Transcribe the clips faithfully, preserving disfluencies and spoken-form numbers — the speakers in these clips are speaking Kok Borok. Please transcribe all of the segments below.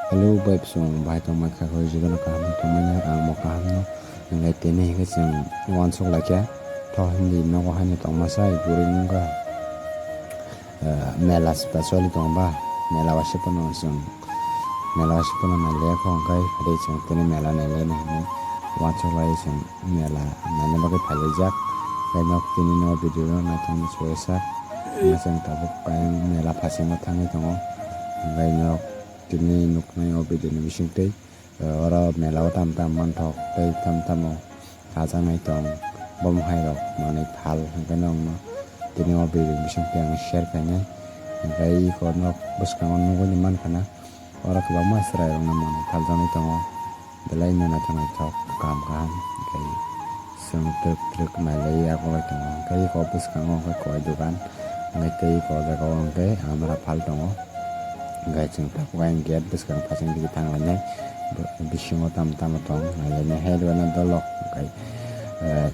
Hello, bai bwsong, bahai tongmai kha koi, jotono kaham tongmani, ang bo kaham no. Hingke tini hingke chwng uansuk laikha, tho hindi nogo haino tongmasa, bwrwi nungkha, eh, mela sita choli tongba, mela waisa pono chwng, mela waisa pono nailaiya kho, hingke hade chwng tini mela nailaina hinwi uansuk lai chwng. Mela naina bagwi phailaijak. Tei nok tini no video no naithokno chubaisa. Masa wng tabuk ayang mela phasingo thangwi tongo. Hwnkhai nok tini nuknai o video ni bisingtwi, eh, oro mela o tam tam manthok tei tam tamo kajaknai tong. Bomo hai rok manwi phal hwnkhai nokno tini o video ni bisingtwi ang share khainai. Hwnkhai iko nok bwskango nugwi mankha na. Oro kwbangma chwrairokno manwi phaljaknai tongo. Belai no naithok naithok, kaham kaham, hwnkhe chwng twk twk nailaiwi akolai tongo. Hwnkhe eko bwskango hwnkhe koi dogan, hwnkhe tei eko o jaga o hwnkhe amra phal tongo. Hwnkhe chwng tabuk ayang gate bwskang phasing digi thanglainai, bisingo tamo tamo tong nailainai, hai rwna dolok hwnkhe, eh,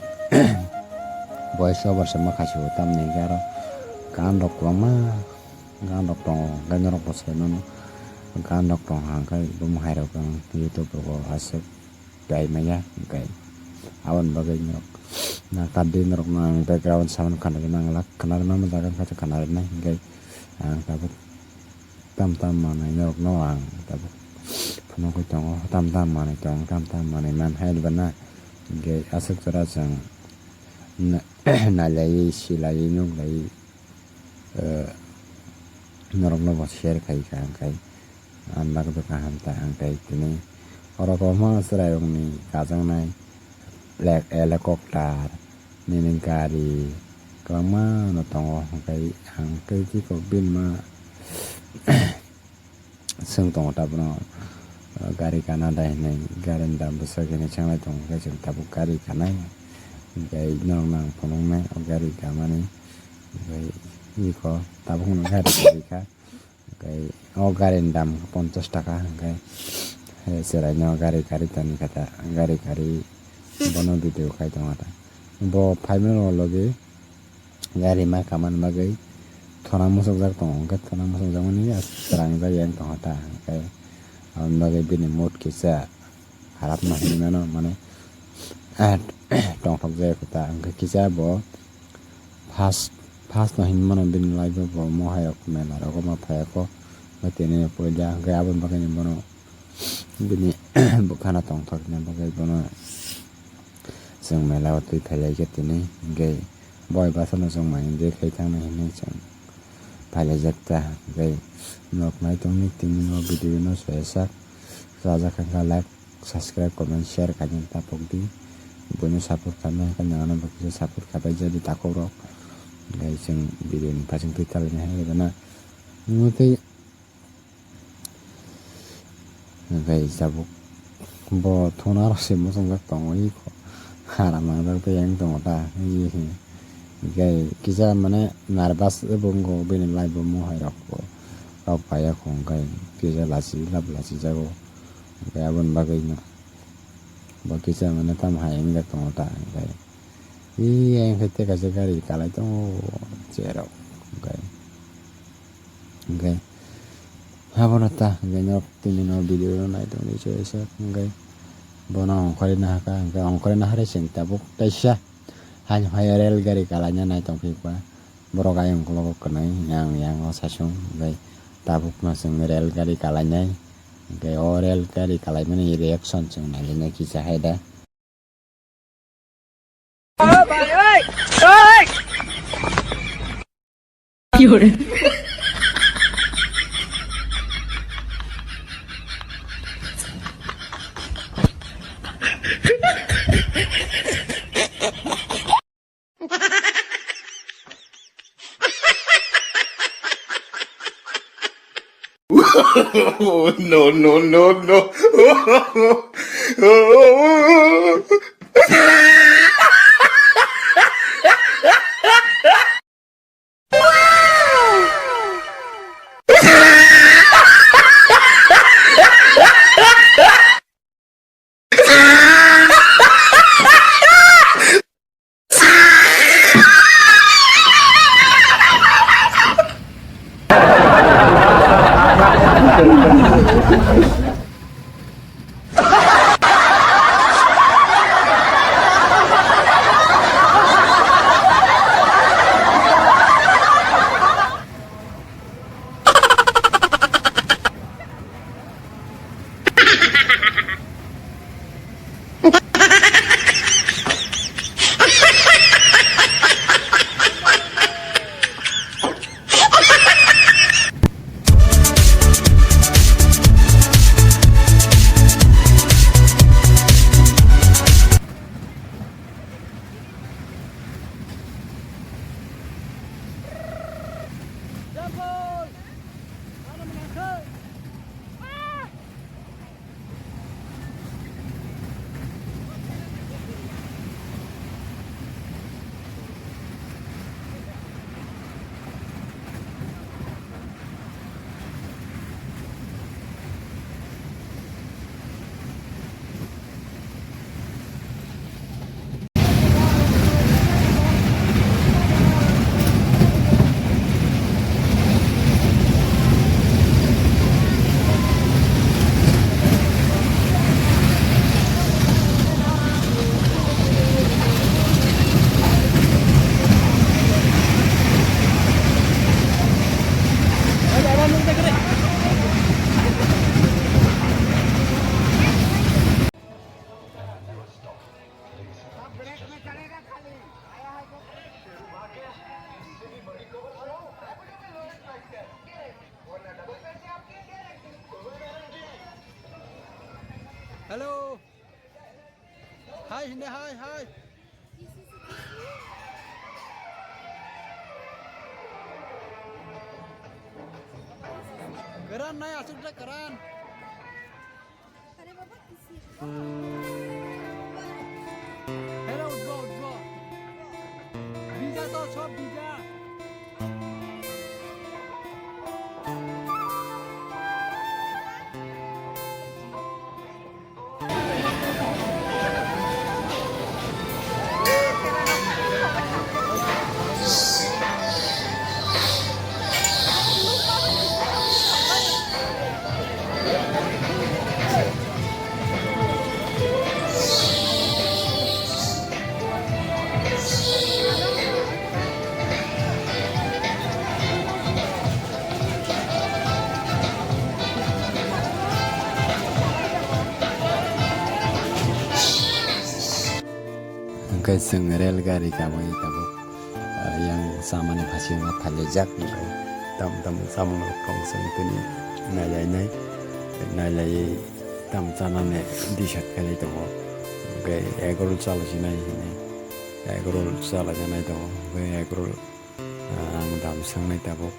boyes over se ma khaisio, tamni hwnkhe aro ganrok kwbangma. Ganrok tongo, hwnkhe norok bo sai mano. Ganrok tong hwnkhe bomo hai rok ang YouTube rogo aswk dai maya hwnkhe aboni bagwi norok na kadi norokno ang background sound khwnarwi nang glak, khwnarwi nang jaga wngkha khe khwnarwi nai hwnkhe ang tabuk tam tam manwi norokno ang tabuk phunugwi tongo, tam tam manwi tong, tam tam manwi man hai rwna hwnkhe aswk jora chwng na-, nailaiwi, swilaiwi, nuklaiwi. Eh, norokno bo share khai kha, hwnkhe ang bagwi kaham ta, hwnkhe tini oro kwbangma chwrairokni kajaknai black helicopter nini gari kwbangma no tongo, hwnkhe ang tei khe kok bini ma. Chwng tongo tabukno, ah, gari kana dai hinwi, gari ni dam bwswk hinwi swnglai tongo, hwnkhe chwng tabuk gari kanai, hwnkhe norokno ang phunuknai o gari kamani, hwnkhe iko tabukno gari kwrwi kha, hwnkhe o gari ni dam ponchash taka, hwnkhe, eh, chwraino gari kari toni kha ta, gari kari bono video khai tongo ta, bo phaimano logi. Gari ma kamani bagwi thona muchukjak tongo, hwnkhe thona muchukjakmani swrangjak yang tongo ta, hwnkhe aboni bagwi bini mood kisa kharap no hinwi mano, mane, tongthok jaya kho ta, hwnkhe kisa bo first, first no hinwi mano bini life o bo mohai rok mela rogo ma phaiya kho, hwnkhe tini puila hwnkhe aboni bagwi bono bini bwkhano tongthokna bagwi bono. Chwng mela o twi phailaikha tini, hwnkhe boi bwsano chwng mai hwnwi khai thangnai hwnwi chwng phailaijak ta, hwnkhe nok nai tongni tini o video no soyajak, chajak kha like, subscribe, comment, share khaina tapok di, buino support khaina hwnkhe nangano bo kisa support khabai jadi takhuk rok, hwnkhe chwng video ni phaising twi talaina hai rwgana, hwnkhe. Hwnkhe tabuk bo thuna rok se muchungjak tongo, iko haram mangjak tei yang tongo ta, iko kisa mane nervous wngkho bini life o, mohai rok bo rok paiya kho, hwnkhe kisa lachi lab lachijago, hwnkhe aboni bagwi no bo kisa mane tamo hai wngjak tongo ta, hwnkhe yang khe tei kaisa gari kalai tongo cherok, hwnkhe. Hwnkhe abono ta hwnkhe norok tini no video no nai tongdi se se hwnkhe bono ongkhorwi nahakha hwnkhe ongkhorwi naharwi chwng tabuk kaisa hani phai rel gari kalaina nai tongphikha borok ayang ukologo kwnwi yang yang o sasung hwnkhe tabuk no chwng rel gari kalainai hwnkhe o rel gari kalaimani reaction chwng nailainai kisa hai da. Oh, no, no, no, no. Hello. Hi, hindi, hi, hi. Karan nai, asuk da karan. Hello, utbo, utbo. Bija to, sob bija. Hwnkhe chwng rel gari kabui tabuk, ah, yang chamani phaisingno phaljak, hwnkhe tamo tamo chamung rok tong chwng tini nailainai, nailaiwi tamo chanani decide khailai tongo. Hwnkhe egg roll chalasinai hinwi, egg roll chalainai tongo, hwnkhe egg roll, ah, ang dam swngnai tabuk.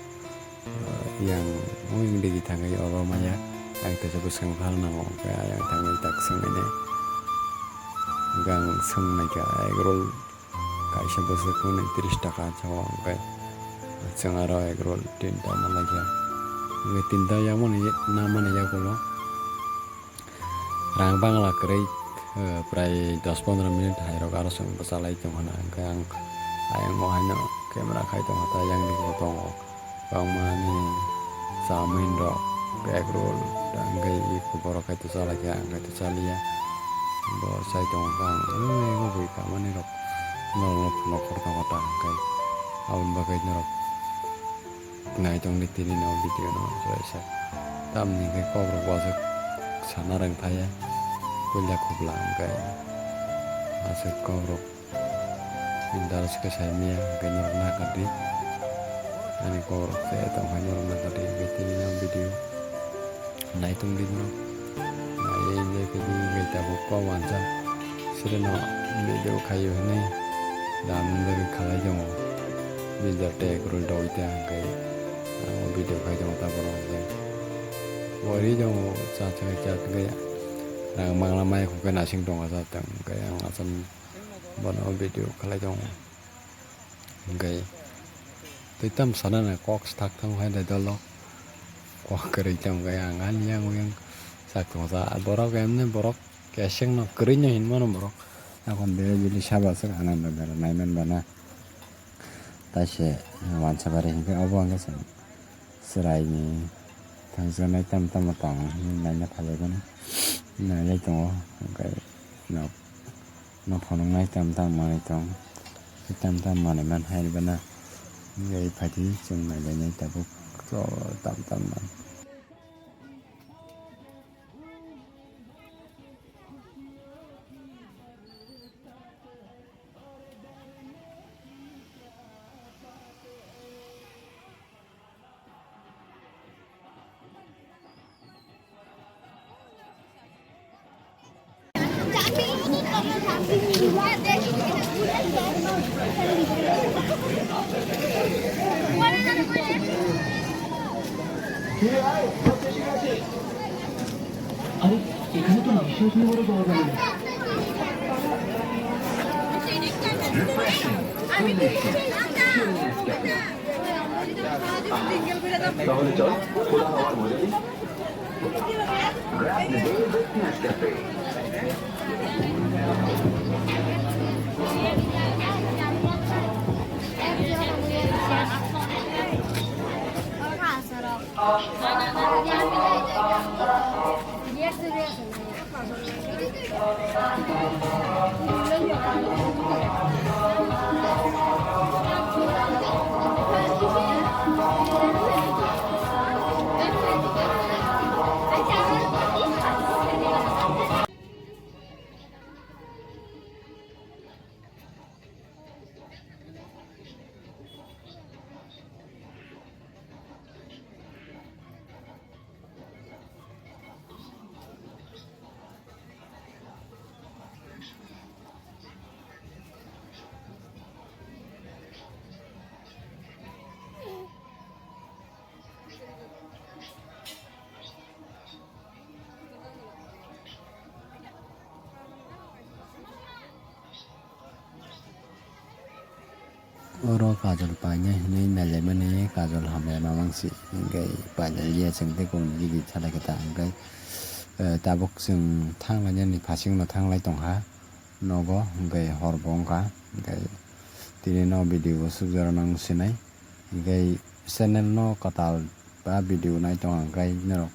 Yang wng digi thangwi oro maya, ang teisa bwskang phal nango, hwnkhe ayang thangwi tak swngwi nai. Hwnkhe ang swng naikha, egg roll kaisa bwswk hwnwi tris taka chao, hwnkhe chwng aro egg roll tinta manlaikha. Hwnkhe tinta yamani, namani yagulo. Rang bangla kwrwi, eh, prai dos pondro minute hai rok aro chwng bwchalai tong hwnna hwnkhe ang ayang o haino camera khai tong kha, tei yang dik bo tongo kwbangma ni chowmin rok, egg roll, tei hwnkhe iko borok hai to chalaikha, ang hai to chaliya. Bo chai tong kha ang, eh, abo bui kamani rok norok no phunuk khoroknw ta hwnkhe aboni bagwi norok. Nai tongdi tini no video no chwraisa. Tamni hwnkhe kokrok bo aswk sana rwng thaya. Puila khobla hwnkhe aswk kokrok. Interest khe sai maya hwnkhe norok nakardi. Ani kokrok se tongkha norok nakardi hwnkhe tini no video. Naitung di no. Nai enjoy khe di, enjoy tabuk kok mansa. Sreno video khaio hinwi dam dori khalai tongo. Builder tei egg roll dogwi tei hwnkhe ang video khai tongo ta borok hwnkhe. Pori tongo, chat hwnkhe chat hwnkhe rang mangla mai hwnkhe nasing tongo chat hwnkhe ang asam bono video khlai tongo. Hwnkhe tei tam sana na kok sthak thang hai dai dolo kok kwrwi tong khe ang ani yang yang sak tongo sa borok emne borok keseng no kwrwi no hin mano borok. Akon bere bili saba se anando bera naiman bana. Taise wansabari hwnkhe obo hwnkhe chwng chwraini thangjaknai tamo tamo tong hinwi naina phailaimani nailai tongo. Hwnkhe nok nok phunuknai tamo tamo manwi tong tamo tamo manwi man hai bana. Hwnkhe phaidi chwng nailainai tabuk tamo tamo man. আরে, এখানে তো নিঃশ্বাস নেওয়ারও জায়গা নেই। তাহলে চল, খোলা হাওয়ার মজা নিই। Grab the day with Nescafe. Oro kajol paina hinwi nailaimani kajol hamya mamang si hwnkhe pailaiya chwng tei kok niji di salai khe ta hwnkhe, eh, tabuk chwng thanglainani phasingno thanglai tongkha nogo hwnkhe horbo wngkha hwnkhe tini no video o sukjak rwna wng sinai hwnkhe channel no kwtal ba video nai tong ang khe norok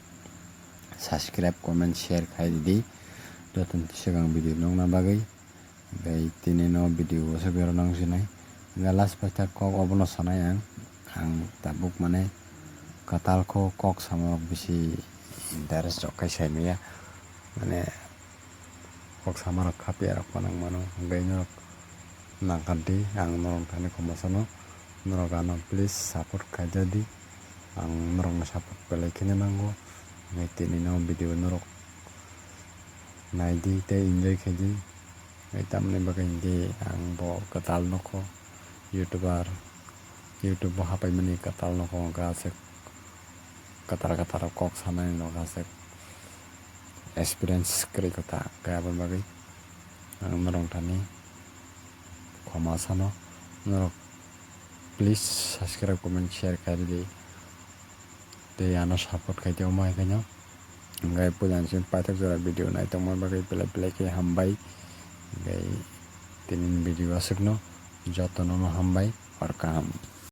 subscribe comment share khai ridi joto ni swkang video nukna bagwi. Hwnkhe tini no video o se berana wng sinai. Hwnkhe last paitha kok obono sanai ang. Ang tabuk mane kwtal kho kok samarok bisi interest rok khai sai maya. Mane kok samarok khapya rok phano wng mano. Hwnkhe norok nangkha di ang norok thani khoma sano. Norok ano please support khai ja di. Ang norokno support belai kheno nango. Hwnkhe tini no video norok nai di tei enjoy khai di. Hwnkhe tamoni bagwi hwnkhe ang bo kwtal nokho, youtuber, YouTube o hapaimani kwtal nokho hwnkhe aswk kwtal kwtal kok sanai rok aswk experience kwrwi kha ta, hwnkhe aboni bagwi ang norok thani khoma sano, norok please subscribe, comment, share khai ridi. Tei ano support khai tei omo hai khaino. Hwnkhe puila ni simi paithak jora video naitokma bagwi belai belai khe hambai. Hwnkhe tini ni video aswkno jotono no hambai, welcome.